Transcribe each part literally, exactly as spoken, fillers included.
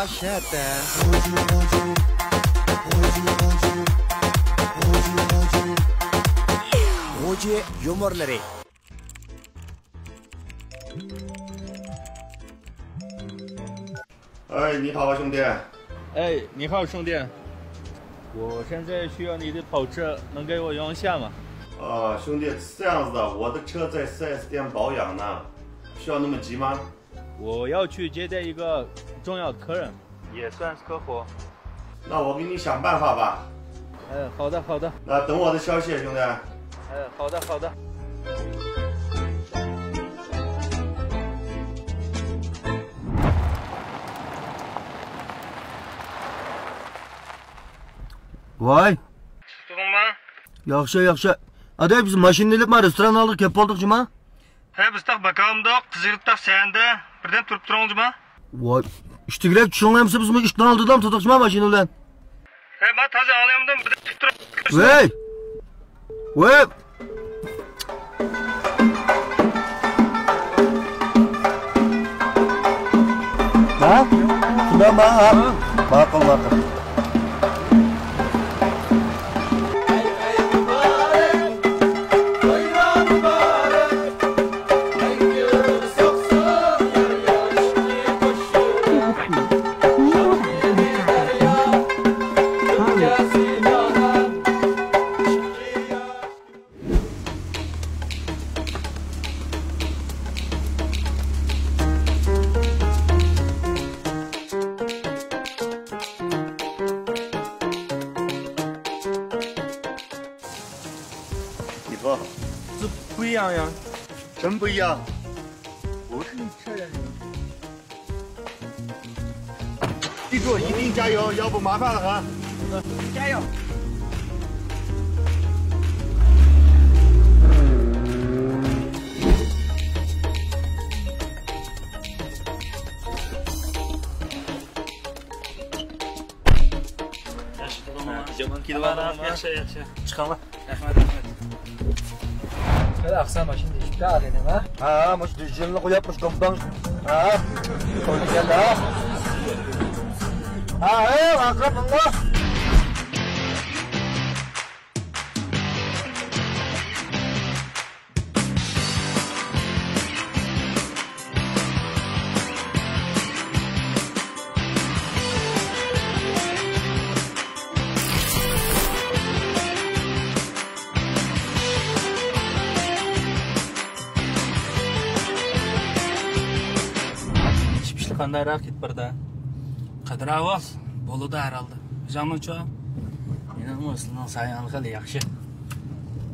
شەتە. غوجى يۇمۇرلىرى. 哎，你好啊，兄弟。哎，你好，兄弟。我现在需要你的跑车，能给我用一下吗？啊，兄弟，是这样子的，我的车在四S店保养呢，需要那么急吗？我要去接待一个重要客人，也算是客户。那我给你想办法吧。哎，好的，好的。那等我的消息，兄弟。哎，好的，好的。 ۋاي. تۇتۇڭما؟ ياخشى، ياخشى. ئاداي، بىز ماشىنىنى ئېلىپ، ما رېستوران ئالدىغا كېلىپ بولدۇق جۇما. ھە، بىز تاق باكاۋۇمدۇق، قىزىرتاق سەندە. بىردەم تۇرۇپ تۇرۇڭ جۇما. ۋاي، ئىشتىكىلەر چۈشۈڭلەمسە، بىزمۇ ئىشتىن ئالدىدام تۇتۇقچىما ماشىنا بىلەن. ھە، ما تازا ئاڭلىيالمىدىم، بىردەم تۇرۇپ تۇرۇڭ. ۋەي! ۋەي! ھە؟ شۇنداقما؟ ھە؟ ماقۇل، ماقۇل. 이 봐. 这不一样呀。真不一样。不是你这样。 记住，一定加油，要不麻烦了啊！加油！ ياخشى، يامان كېلىۋالدىڭىزمۇ؟ ياخشى، ياخشى. چىقىڭلار. رەھمەت، رەھمەت. ھە، ئاقسا ماشىنا دېيىشىپتۇ ئادەم، ھە؟ ھە، مۇشۇ دىجىلنى قويۇپ، مۇشۇ گومباڭ. ھە، قويدى كەلدى، ھە؟ ھە، ھە، ئاقىرىپ ماڭا. ئىش-پىشلىق قانداقراق كېتىپ بارىدۇ؟ قادىر ئاۋۇ، بولىدۇ ھەر ھالدا. ئۆزۈڭنىڭچۇ؟ مېنىڭمۇ سىلىنىڭ سايەڭلىرى خېلى ياخشى.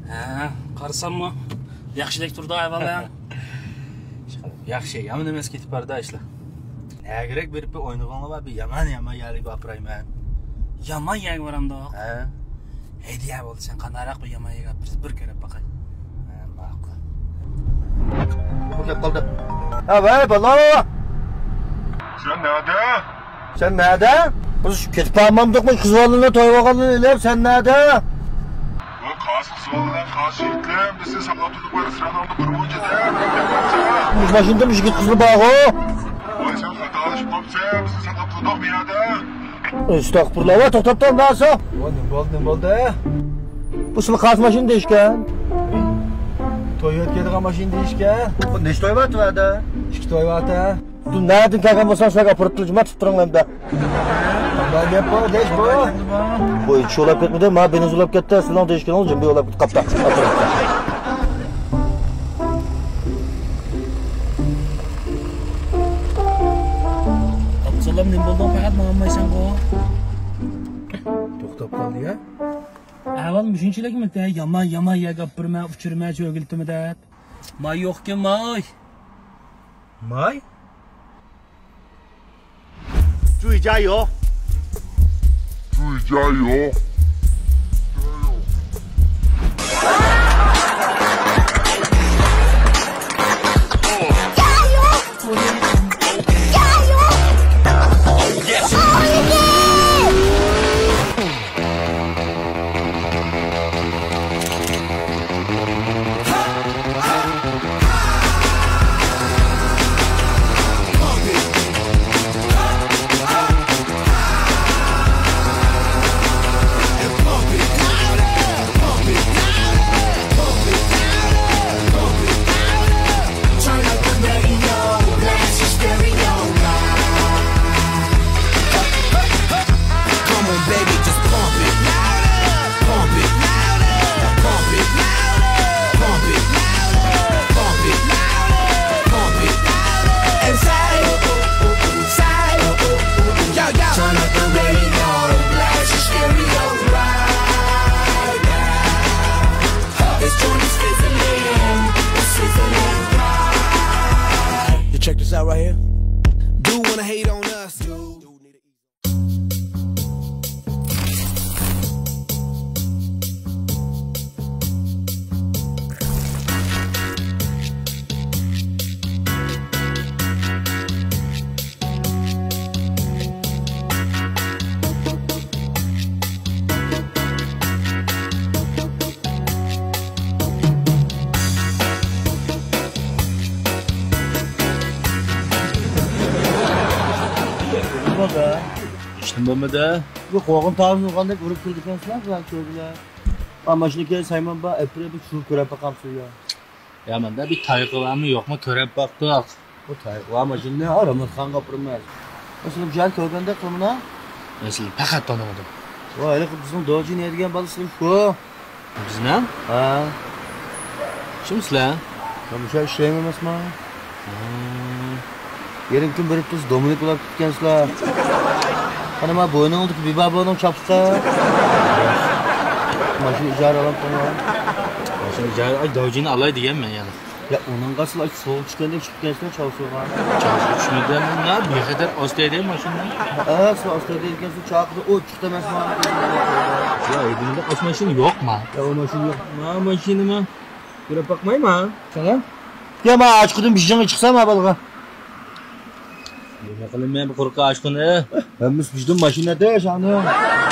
ھە، قارىساممۇ ياخشىدەك تۇرىدۇ ئەھۋالىڭ. ياخشى، يامان ئەمەس كېتىپ بارىدۇ ئىشلار. نەگىرەك بېرىپ بىر ئوينىغۇڭلار بار، بىر يامان، يامان يەرگە ئاپىرايمەن. يامان يەرگە بارامدۇق؟ ھە. ھەيدە، بولدى، سەن قانداقراق بىر يامان يەرگە ئاپىرىسەن، بىر كۆرۈپ باقاي. ھە، ماقۇل. بۇ كەپ قالدى. ھە، ۋەي، بالا! سەن نەدە؟ سەن نەدە؟ بىز كېتىپ بارمامدۇقمۇ؟ قىز بالىنى تويۇۋالغاننى ئېلىپ، سەن نەدە؟ ۋاي، قايسى قىز بالىلار، قايسى يىگىتلەر؟ بىز سېنى ساقلاپ تۇردۇق، ۋاي، رېستوران ئالدىدا بىر مۇنچە دەپ. مۇشۇ ماشىنىدا مۇشۇ يىگىت قىزلار بارغۇ. ۋاي، سەن خاتالىشىپ قاپسەن، بىز سېنى ساقلاپ تۇردۇق بۇ يەردە. ئەستەغپۇرۇللا، ۋاي، توختاپ تۇر، نەرسە؟ ۋاي، نېمە بولدى، نېمە بولدى؟ بۇ سىلى قايسى ماشىنا دېيىشكەن؟ توي ئۆتكۈزىدىغان ماشىنا دېيىشكەن. بۇ نەچچە توي بار تۆۋەندە؟ ئىككى توي بار تە. بۇ نەدىن كەلگەن بولساڭ، سىلەرگە ئاپىرىپ تۇرۇپ، جۇما تۇتۇپ تۇرۇڭ ئەمدى. قانداق گەپ بۇ، دەش بۇ؟ بۇ ھېچ ئۇلاپ كەتمىدى، ما بېنزىن ئۇلاپ كەتتى، سىلىنىڭ دېيىشكىنىڭ جىمبى ئۇلاپ كەتتى، قاپتا. ئابدۇسالام، نېمە بولدۇڭ؟ پەقەت ماڭالمايسەنغۇ؟ توختاپ قالدى يا. ئەھۋال مۇشۇنچىلىكمىتى؟ يامان، يامان يەرگە ئاپىرىمەن، ئۇچۇرىمەن، چۆگىلىتىمەن دەپ. ماي يوقكەن، ماي. ماي؟ 注意加油！注意加油！加油！加油！ Right here. Do wanna hate on us. ئىشتىن بولمىدى. بۇ قوغۇن تاۋۇزنى ئۇرغاندەك ئۇرۇپ كېلىدىكەنسىلەر، بۇلار كۆرگۈلەر. ئا، ماشىنا كەل، سايمان بار، ئەپرە بىر شۇ كۆرۈپ باقامسىز يا؟ يا، ماندا بىر تايقىلارمۇ يوقمۇ، كۆرۈپ باقتۇق. بۇ تايقىلار ماشىنىنى ئا، راماتخانغا ئاپىرىمەن. مەسىلەن، جان كۆرگەندەك قىلمىنا. مەسىلەن، پەقەت تونۇمىدىم. ۋاي، ھېلىقى بىزنىڭ دوجىنى دېگەن بالىسى شۇ. بىزنىڭ؟ ھە. كىمسىلەر؟ مەن مۇشۇ يەردە ئىشلەيمەن ئەمەسمۇ؟ يېرىم كۈن بېرىپ تۇرسا دومىنىك بولۇپ كەتكەنسىلەر. قانا، ما بوينۇڭدىكى بىبابونىڭ چاپلىقى. ماشىنا ئىجارە ئالامتىڭلار؟ ماشىنا ئىجارە، ئاي، دوجىنى ئالاي دېگەنمەن يەنە. يا، ئۇنىڭغا سىلەر سۇغا چۈشكەندەك چىقىپ كەتكەنسىلەر چاۋسۇغا. چاۋسۇغا چۈشمىدىم، نا، بىخەتەر ئاستايدە ماشىنا. ھە، سۇ ئاستايدە ئىكەن، سۇ چاقىدى، ئۇ چىقتى ئەمەسمۇ. يا، ئۆيدە ئاش ماشىنا يوقما؟ يا، ئۇ ماشىنا يوق. ما ماشىنىما؟ كۆرۈپ باقمايما؟ ساڭا؟ يا، ما ئاچقۇدىن بېشىڭغا چىقسا، ما بالىغا. نېمە قىلىمەن بۇ قۇرۇق ئاچقۇنى؟ ھەممىسى بىزدىن ماشىنا دە، شاڭنى.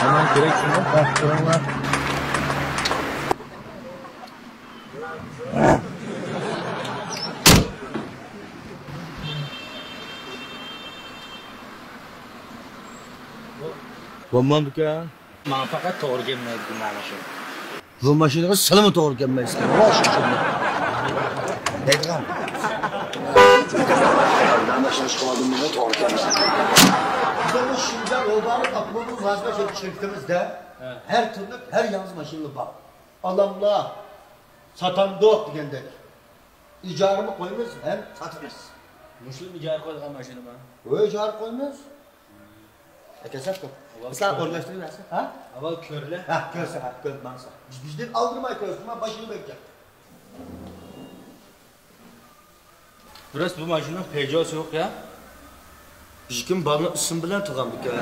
ھەممە كېرەك شۇنى. ھە، كۆرۈڭلار. بولمامدىكەن؟ ماڭا پەقەت توغرا كەلمەيدىكەن مانا شۇ. بۇ ماشىنىغا سىلىمۇ توغرا كەلمەيسىز. ۋاي شۇ. دەيدىغان. ماشىنا چىقىۋالدىم، بۇنى توغرا كەلمەيسىز. بىزنىڭ شىنجاڭ يولبارى ئاپتوموبىل مۇناسىۋەت شىركىتىمىزدە ھە. ھەر تۈرلۈك، ھەر ياڭزا ماشىنىلار بار. ئالاملا، ساتامدۇق دېگەندەك. ئىجارىمۇ قويىمىز ھەم ساتىمىز. مۇشۇلارمۇ ئىجارە قويىدىغان ماشىنىما؟ ھوي، ئىجارە قويىمىز. ئەكەلسەك كۆپ. ئاۋۋال كۆرلە. ھە؟ ئاۋۋال كۆرلە. ھە، كۆرسە، ھە، كۆر، ماڭسا. بىز، بىزدىن ئالدىرماي كۆرسە، ما باشىنى بەككەن. بىراز بۇ ماشىنىنىڭ پېجوسى يوق يا؟ بىزكىم بالىنىڭ ئىسمى بىلەن تۇغان بىكەن.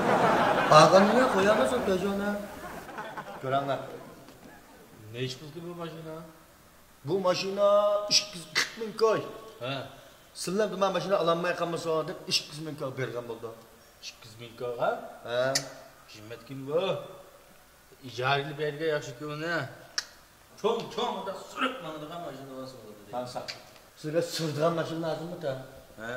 ئاغىنىنى قويامىز ئۇ پېجونى. كۆرەڭلار. نەچچە پۇلكى بۇ ماشىنا؟ بۇ ماشىنا ئىككى يۈز قىرىق مىڭ كوي. ھە. سىلەر بۇ ماشىنا ئالالماي قالمىسۇن دەپ ئىككى يۈز مىڭ كوي بەرگەن بولدۇم. ئىككى يۈز مىڭ كويغا؟ ھە. قىممەتكىن بۇ. ئىجارىگە بەرگەن ياخشىكى ئۇنى. چوڭ، چوڭ مۇنداق سۈرۈپ ماڭىدىغان ماشىنا بولسا بولىدۇ دەيمەن. سىلەرگە سۈرىدىغان ماشىنا لازىممۇ تا؟ ھە.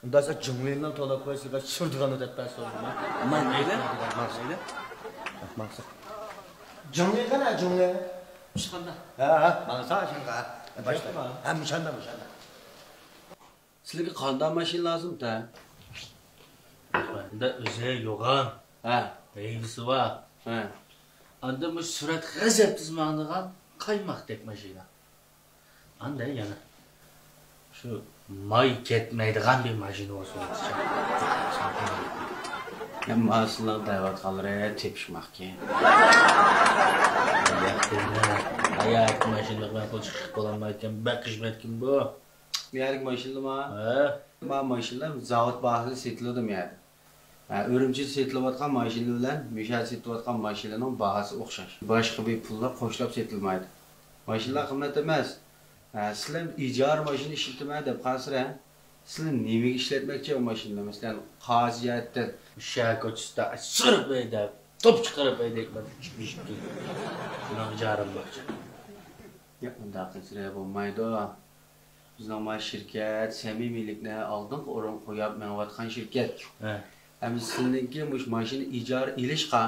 ئۇنداق بولسا جۇڭلىنىڭ تولا قويسىغا چۈشۈردۈرگەن دەپ بەرسە بولدىمۇ؟ ماڭسا. ماڭسا. جۇڭلى قانا، جۇڭلى؟ ئىشخانىدا. ھە، ھە، ماڭسا ئىشخانىغا. باشلا. ھە، مۇشاندا، مۇشاندا. سىلىگە قانداق ماشىنا لازىم تە؟ ئەندە ئۆزى يوغان. ھە. ھەيۋىسى بار. ھە. ئاندىن مۇشۇ سۈرئەت غەزەپ تېز ماڭىدىغان قايماقتەك ماشىنا. ئاندىن يەنە شۇ ماي كەتمەيدىغان بىر ماشىنا بولسا. ئەمما سىلەر دەۋاتقانلىرى تېپىشماقكەن. ھايات ماشىنىلىق مەن قول چىقىپ بولالمايدىكەن، بەك خىزمەتكىن بۇ. بۇ يەردىكى ماشىنىلىما؟ ھە. ما ماشىنىلار زاۋۇت باھاسىدا سېتىلىدۇ بۇ يەردە. ھە، ئۈرۈمچىدە سېتىلىۋاتقان ماشىنا بىلەن مۇشۇ يەردە سېتىلىۋاتقان ماشىنىنىڭ باھاسى ئوخشاش. باشقا بىر پۇللار قوشۇلاپ سېتىلمايدۇ. ماشىنىلار قىممەت ئەمەس. ھە، سىلەر ئىجارە ماشىنا ئىشلىتىمەن دەپ قالسىلەر، سىلەر نېمىگە ئىشلەتمەكچى ئۇ ماشىنىنى؟ مەسىلەن، قازى جەھەتتىن شەھەر كوچىسىدا سۈرۈپ ھەيدەپ، توپ چىقىرىپ ھەيدەيمەن. شۇنىڭ ئىجارە ئالماقچى. ياق، ئۇنداق قىلسىلەر بولمايدۇ. بىزنىڭ ما شىركەت سەمىمىيلىكنى ئالدىنقى ئورۇنغا قويۇپ مېڭىۋاتقان شىركەت. ھە. ئەمدى سىلىنىڭكى مۇشۇ ماشىنا ئىجارە ئېلىشقا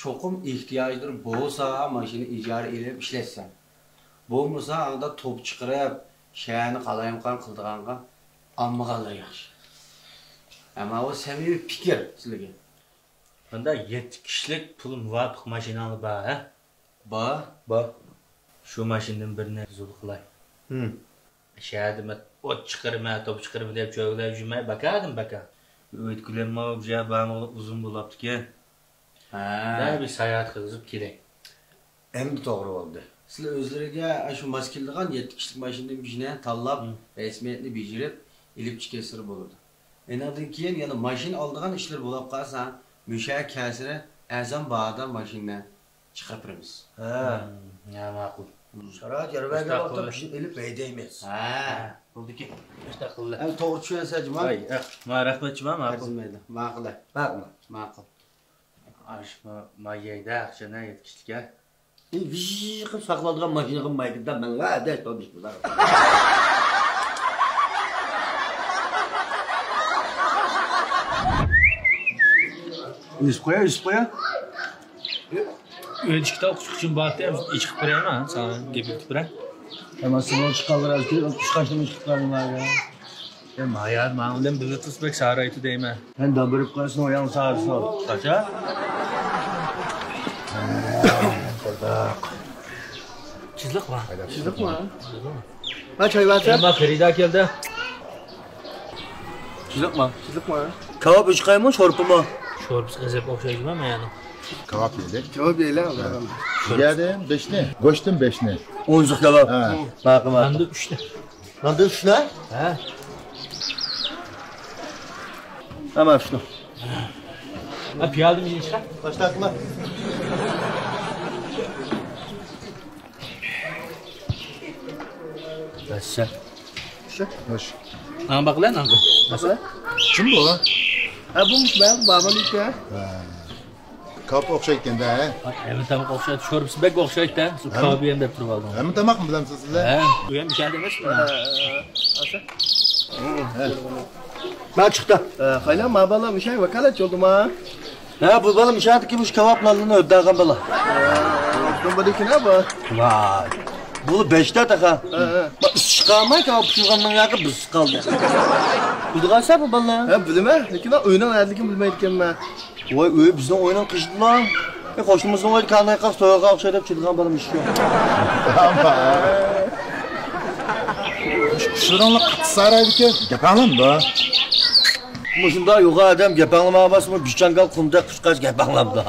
چوقۇم ئېھتىياجلىرى بولسا، ماشىنا ئىجارە ئېلىپ ئىشلەتسە. بولمىسا، ئاندا توپ چىقىرىپ، شەھەرنى قالايمىقان قىلىدىغانغا ئالمىغانلىرى ياخشى. ئەمما ئۇ سەمىمىي پىكىر سىلىگە. مۇندا يەتتە كىشىلىك پۇل مۇۋاپىق ماشىناڭلار بار، ھە؟ بار. بار. شۇ ماشىنىدىن بىرنى زۇل قىلاي. ھىم. شەھەردە مەن ئوت چىقىرىمەن، توپ چىقىرىمەن دەپ چۆگىلەپ يۈرمەي، باكادىن باكا. ئۆيدىكىلەرمۇ بۇ يەر بارمىغىلى ئۇزۇن بولاپتىكەن. ھە. مەن بىر ساياھەت قىلغۇزۇپ كېلەي. ئەمدى توغرا بولدى. سىلەر ئۆزلىرىگە ئاشۇ ماس كېلىدىغان يەتتە كىشىلىك ماشىنىدىن بىرنى تاللاپ، ھىم. رەسمىيەتنى بېجىرىپ، ئېلىپ چىقىشلىرى بولىدۇ. ئېنىڭدىن كېيىن يەنە ماشىنا ئالىدىغان ئىشلىرى بولۇپ قالسا، مۇشۇ كەسىرى ئەرزان باھادا ماشىنا چىقىرىپ بېرىمىز. ھە. يا، ماقۇل. شارائىت يار بەرگەن ۋاقىتتا بىزنى ئېلىپ ھەيدەيمىز. ھە، بولدىكى. مۇشتاق قىلدى. ئەمدى توغرا چۈشەنسە جۇما. ۋاي، ئەھ، ما رەھمەت جۇما، ماقۇل. ئەرزىمەيدۇ. ماقۇل. ماقۇل. ماقۇل. ئاشۇ ما، ما يەيدە ئاخشىنا يەتكۈچلۈكە. ۋىژ قىلىپ ساقلايدىغان ماشىنىغا مايكىدا مەن ۋە ئەدەش تونۇش بۇلار. ئۈزۈپ قويا، ئۈزۈپ قويا. ئۆيدە ئىككى تال قۇشقۇچۇم بارتى، ئىچىقىپ بېرەيمەن، ساڭا گەپ ئېيتىپ بېرەي. ئەمما سىزنىڭ چىققانلىرىڭىز كېلىپ، قۇشقاچنىمۇ چىقىپ بەرمەيمەن. ئەي، مايار، ماڭا بىلەن بىللە تۇرسا بەك سارايتى دەيمەن. سەن دام بېرىپ قويسىنا، ئۇياڭ سارىسىنا. قاچا؟ چىزلىق بار. چىزلىق بار. ما چاي بارسا؟ ما خېرىدار كەلدى. چىزلىقما؟ چىزلىقما؟ كاۋاپ ئۈچ قايمۇ، شورپىمۇ؟ شورپىسى غەزەپ ئوخشايدۇ مانا يەنە. كاۋاپ يېدى. كاۋاپ يەيلى، ئالدى. يەدىم بەشنى، گۆشتىن بەشنى. ئونسۇق كاۋاپ. ھە. ماقۇل، ماقۇل. ماندۇ ئۈچنى. ماندۇ ئۈچنى؟ ھە. ھە، مانا شۇنى. ھە، پىيالىدىن يېيىشقا. باشلاقما. بەسسە. شۇ. خوش. ئاڭ باقىلە، ئاڭ. بەسسە. كىم بۇ؟ ھە، بۇ مۇشۇ بابام ئىكەن. ھە. كاۋاپ ئوخشايدىكەن-دە، ھە؟ ھەممە تاماق ئوخشايدۇ. شورپىسى بەك ئوخشايدۇ-دە. ھە؟ كاۋاپ يەم دەپ تۇرۇپ ئالدىڭ. ھەممە تاماقنى بىلەمسىز سىلەر؟ ھە. بۇ يەم ئىچەردە ئەمەسمۇ؟ ھە، ھە، ھە. ئاشا. ھە. ما چىقتى. ھە، قايلا، ما بالا مۇشاي ۋاكالەت يولدىما؟ ھە، بۇ بالا مۇشايدىكى مۇشۇ كاۋاپ نانلىرىنى ئۆدەگەن بالا. ھە، بۇ دېگىنە بۇ. ۋاي. بۇ بەشتە تاقا. ھە، ھە. ئىسسىق چىقارماي كاۋاپ پىشۇرغاننىڭ ياقى بىز قالدى. بىلىدىغانسەن بۇ بالىنى؟ ھە، بىلىمەن. لېكىن ئۆينىڭ نەدىلىكىنى بىلمەيدىكەنمەن. ۋاي، ئۆي بىزنىڭ ئۆينىڭ قېشىدىلا. ئە، قوشنىمىزنىڭ ئۆيىدە كاناي قاق تويغا ئوخشايدۇ دەپ چىدىغان بالىمىز شۇ. قۇشلىرىڭلار قاتتىق سارايدىكەن، گەپ ئاڭلامدۇ؟ مۇشۇنداق يوغان ئادەم گەپ ئاڭلىماي بارسىمۇ، گۈچاڭگال قۇمدەك قۇشقاچ گەپ ئاڭلامدۇ؟